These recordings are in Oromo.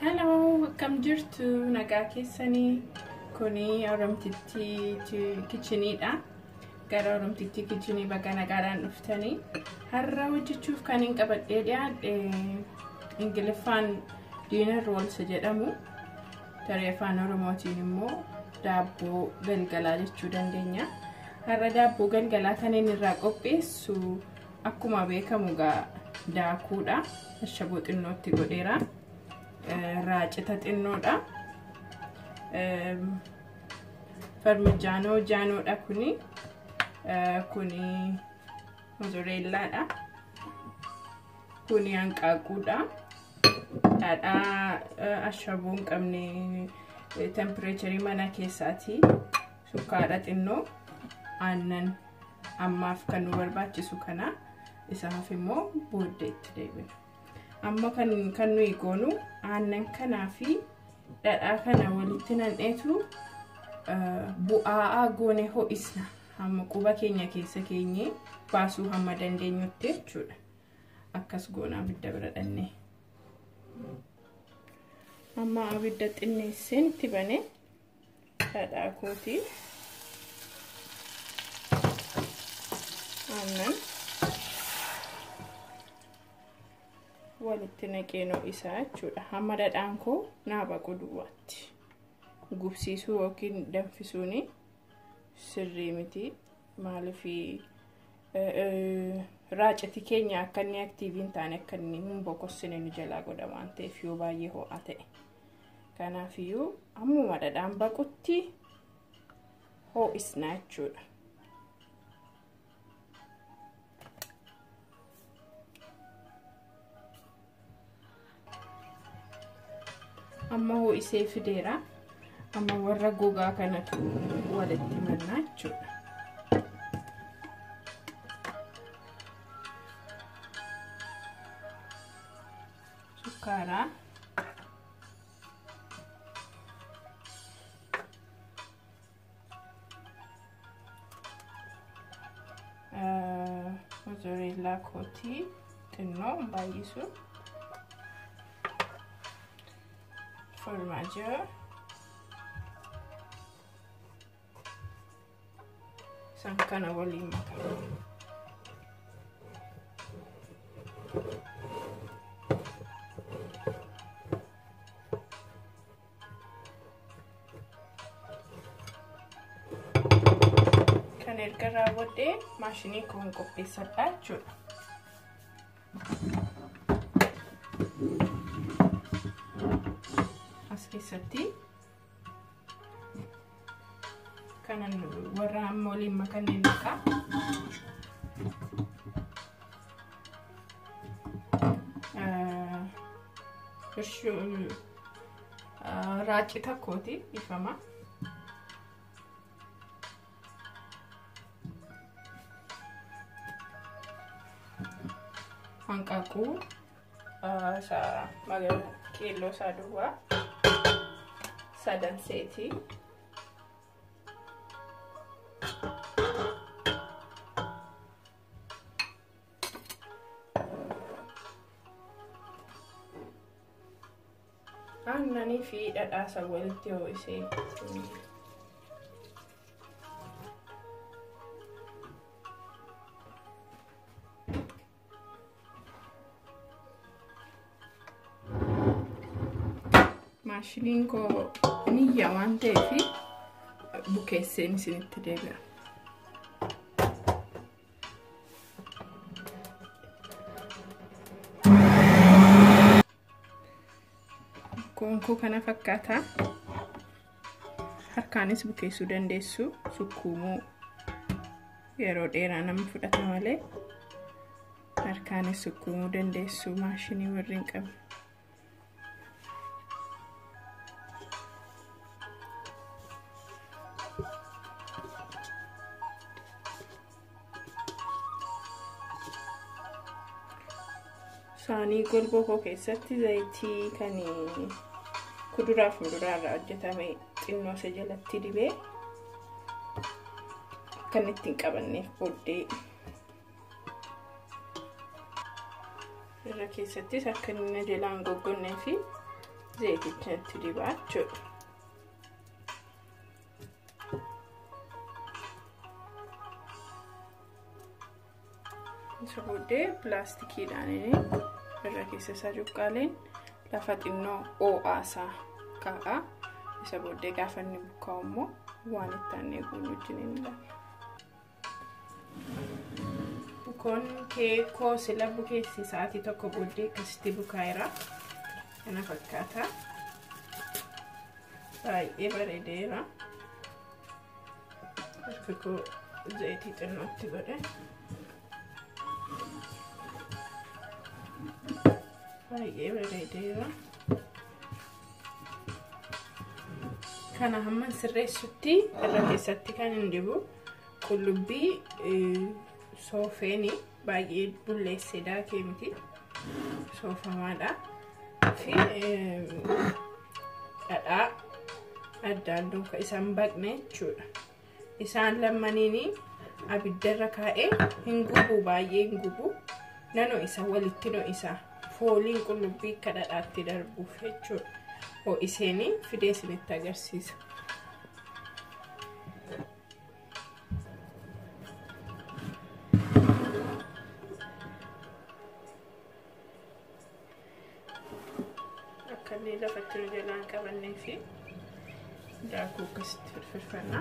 Hello, akkam jirtu? Nagaa keessanii? Kuni Oromtittii Kitcheniidha. Gara Oromtittii Kitchenii baga nagaadhaan dhuftanii. Har'a hojjechuuf kan hin qabadhee dhiyaadhe Ingiliffaan dinner rolls jedhamu. Tarii afaan Oromootiin immoo daabboo galgalaa jechuu dandeenya. Har'a daabboo galgalaa kan inni irraa qopheessu akkuma beekamu daakuudha. Ashaboo xinnootti godheera. Raacita xinnoodha. Parmigiano jaanoodha kuni. Kuni mozoreellaadha. Kuni hanqaaquudha. Dhadhaa ashaboo hin qabne tempireecharii mana keessaati. Sukkaara xinnoo, aannan ammaaf kan nu barbaachisu kana, isaaf immoo booddee itti deebina. Amma kan nuyi goonu aannan kanaa fi dhadhaa kana walitti nan'eetu bu'aa'aa goone ho'isna. Hamma quba keenya keessa keenyee baasuu hamma dandeenyutti jechuudha. Akkas goona abidda bira dhannee. Amma abidda xinneesseen itti banee dhadhaa kooti. Aannan walitti naqeen ho'isaa jechuudha. Hamma dhadhaan koo naa baqu duwwaatti. Gubsiisuu yookiin danfisuun sirrii miti. Maaliif raaciti keenya akka inni aktiivii hin taane, akka inni hin bokossine nu jalaa godha waan ta'eef yoo baay'ee ho'aa ta'e. Kanaafiyyuu ammuma dhadhaan baqutti ho'isna jechuudha. Amma ho'isee fideera. Amma warra gogaa kanatu walitti mannaa jechuudha. Sukkaara. Mozoreellaa kootii xinnoo baay'isu. Formaggio. Isaan kana waliin makama. Kan erga raawwadhee maashinii koon qopheessadha jechuudha. As keessatti kanan warra amma waliin makanneen naqaa. Raacita kooti ifama. Hanqaaquu keelloo isaa duwwaa sadan seetii. Aannanii fi dhadhaa isa walitti ho'isee. Maashiniin koo niyya waan ta'eef bukeesseen isinitti deebi'a. Koo kana fakkaata. Harkaanis bukeessuu dandeessu. Sukkuumuu yeroo dheeraa nama fudhata malee harkaanis sukkuumuu dandeessu maashinii warri hin qabne. Saanii golboo koo keessatti zayitii kan kuduraa fi muduraa irraa hojjetame xinnoo isa jalatti dibee akka inni ittiin qabanneef booddee irra keessattis akka inni jalaan goggonnee fi Zayiticha itti dibaa jechuudha. Isa booddee pilaastikiidhaan irra keessa isaa cuqqaaleen lafa xinnoo ho'aasaa kaa'a. Isa booddee gaafa inni bukaa'u immoo waan itti aannee goonu wajjin hin ilaalla. Bukoon keekoo sila bukeessi sa'aatii tokko booddee akkasitti bukaa'eera. Kana fakkaata. Baay'ee bareedeera. Harka koo zayitii xinnootti godhe. Baay'ee bareedeera. Kana hamman sirreessutti irra keessatti kan hin dibu qullubbii soofeeni baay'ee bulleessee daakee miti soofamaadha. Fi dhadhaa addaan duuka isaan baqne jechuudha. Isaan lamaniini abiddarra kaa'ee hin gubu, baay'ee hin gubu. Nanoo isa walitti isa fooliin qullubbii akka dhadhaatti darbuuf jechuudha. Ho'iseenii fidee isinitti agarsiisa. Akka inni lafatti nu jalaan qabannee fi daakuu akkasitti firfirfanna.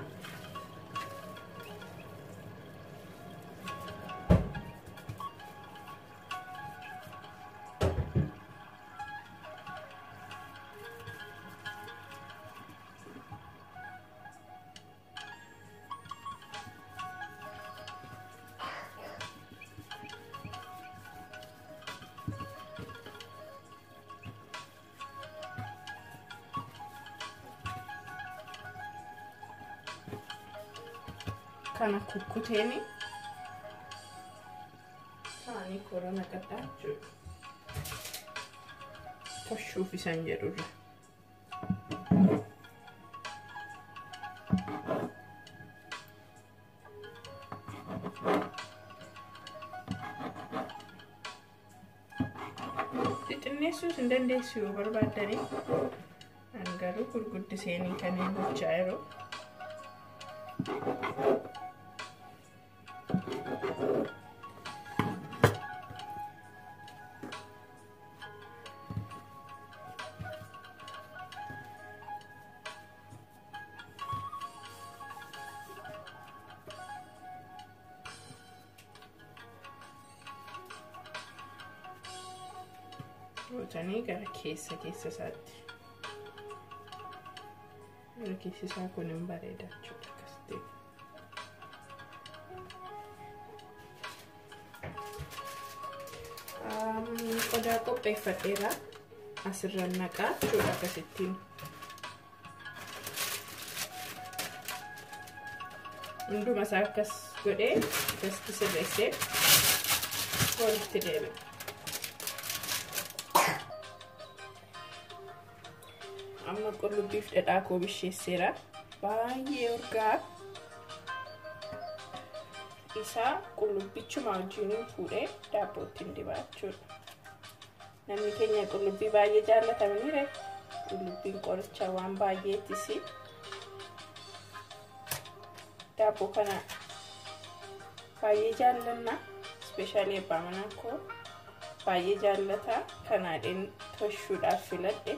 Kana kukkuteeni saanii koora naqadhaa jechuudha. Toshuuf isan jedhurra. Xixinneessuus hin dandeessu yoo barbaaddanii. An garuu gurguddiseenii kan hin gochaa jiru. Gootanii gara keessa keessa isaatti. Gara keessi isaa kun hin bareeda jechuudha akkasitti. Qodaa qopheeffadheera. Asirra naqaa jechuudha akkasittiin. Hunduma isaa akkas godhee akkasitti sirreessee walitti deebi'a. Amma qullubbiif dhadhaa koo bisheesseera. Baay'ee urgaa isaa qullubbichuma wajjin fuudhee daabboo ittiin dibaa jechuudha. Namni keenya qullubbii baay'ee jaallatamaniire. Qullubbiin qoricha waan baay'eetis. Daabboo kana baay'ee jaallanna. Ispeeshaalii abbaa manaa koo baay'ee jaallata. Kanaadhaan toshuudhaaf filadhe.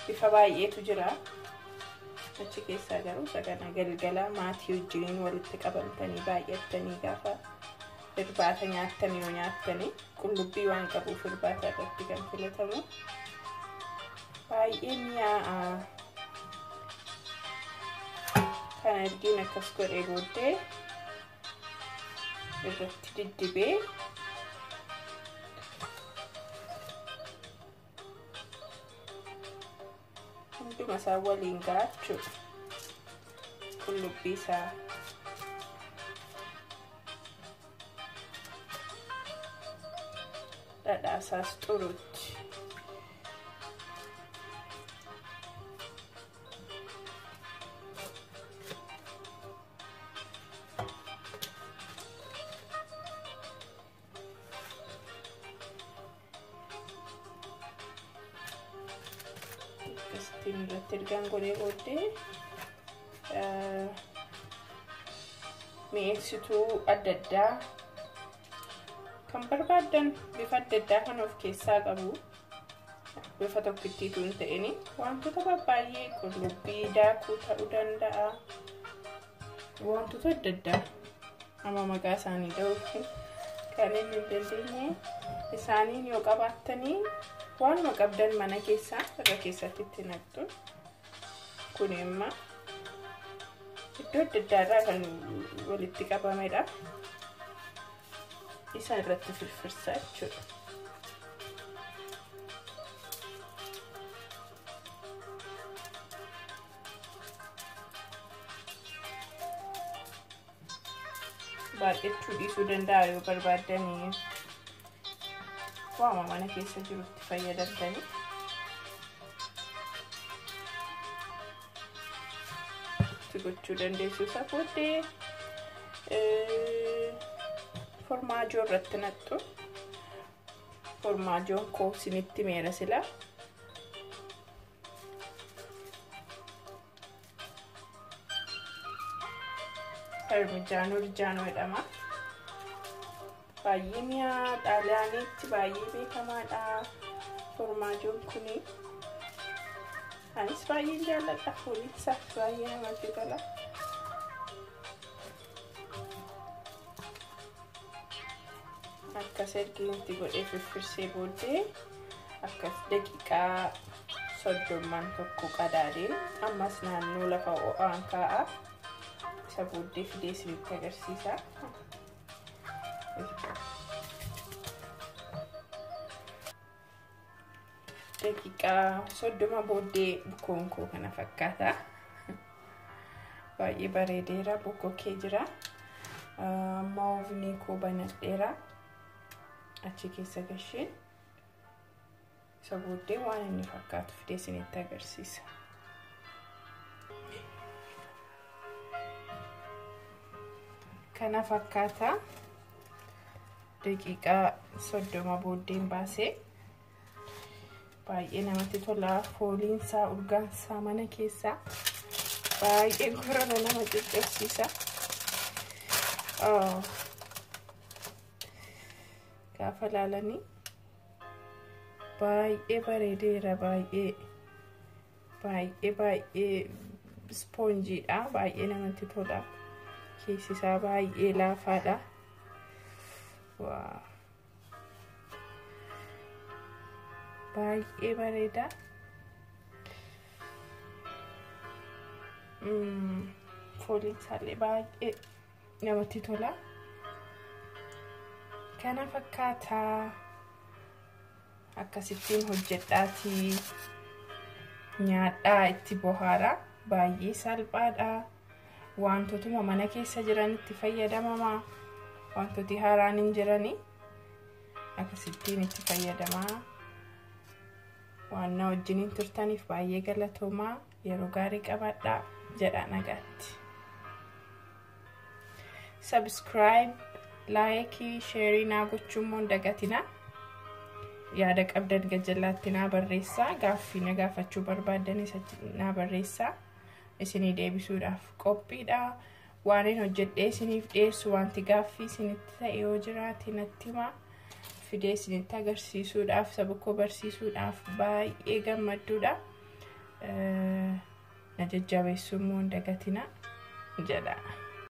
Bifa baay'eetu jira. Achi keessaa garuu isa kana galgala maatii wajjin walitti qabamtanii baay'attanii gaafa irbaata nyaattanii yoo nyaattanii qullubbii waan qabuuf irbaata irratti kan filatamu. Baay'ee mi'aa'a. Kana ergiin akkas godhee booddee irratti diddibee hunduma isaa waliin ga'a jechuudha. Qullubbii isaa dhadhaa isaas xuruutti. Akkasiin irratti ergaan godhee booddee mi'eessituu adda addaa kan barbaaddan bifa adda addaa kan of keessaa qabu, bifa tokkittiitu hin ta'in, wantoota babbaay'ee qullubbii daakuu ta'uu danda'a, wantoota adda addaa amma maqaa isaanii dha'uu kan inni hin dandeenye isaaniin yoo qabaattanii waanuma qabdan mana keessaa irra keessatti itti naqxu. Kun immoo iddoo adda addaarraa kan walitti qabamedha. Isa irratti firfirsaa jechuudha. Baay'achuu dhiisuu danda'a yoo barbaaddanii waama mana keessa jirutti fayyadamtanii. Itti gochuu dandeessu. Isa booddee formaajoo irratti naqxu. Formaajoon koo isinitti meera sila. Parmijaanoo Rijaanoo jedhama. Baay'ee mi'aa, Xaaliyaaniitti baay'ee beekamaadha formaajoon kuni. Anis baay'een jaalladha, fooliin isaas baay'ee namatti tola. Akkas erga itti godhee firfirsee booddee akkas daqiiqaa 30 tokko qadaadeen ammas naannoo lafa ho'aan kaa'a. Isa booddee fidee isinitti agarsiisa. Daqiiqaa 30 booddee bukoon koo kana fakkaata. Baay'ee bareedeera, bokkokkee jira. Amma ovenii koo banadheera. Achi keessa gasheen isa booddee waan inni fakkaatu fidee isinitti agarsiisa. Kana fakkaata. Daqiiqaa 30 booddeen baasee baay'ee namatti tola. Fooliin isaa, urgaan isaa mana keessaa baay'ee gorora nama caccabsiisa. Gaafa laalanii baay'ee bareedeera, baay'ee baay'ee baay'ee ispoonjiidha, baay'ee namatti tola. Keessi isaa baay'ee laafaadha. Waa baay'ee bareeda. Fooliin isaallee baay'ee namatti tola. Kana fakkaataa akkasittiin hojjedhaatii nyaadhaa, itti bohaaraa. Baay'ee salphaadha. Wantootuma mana keessa jiran itti fayyadamamaa. Wantooti haaraan hin jiranii akkasittiin itti fayyadamaa. Waan na wajjiniin turtaniif baay'ee galatoomaa. Yeroo gaarii qabaadhaa jedha, nagaatti. Subscribe, like, share naa gochuu immoo hin dagatinaa. Yaada qabdan gajjallaatti naa barreessaa. Gaaffii na gaafachuu barbaaddanis naa barreessaa. Isinii deebisuudhaaf qophiidha. Waan hin hojjedhee isiniif dhiyeessu wanti gaaffii isinitti ta'e yoo jiraate natti himaa. Fidee isinitti agarsiisuudhaaf, saba koo barsiisuudhaaf baay'ee gammadduudha. Na jajjabeessuu immoo hin dagatinaa jedha.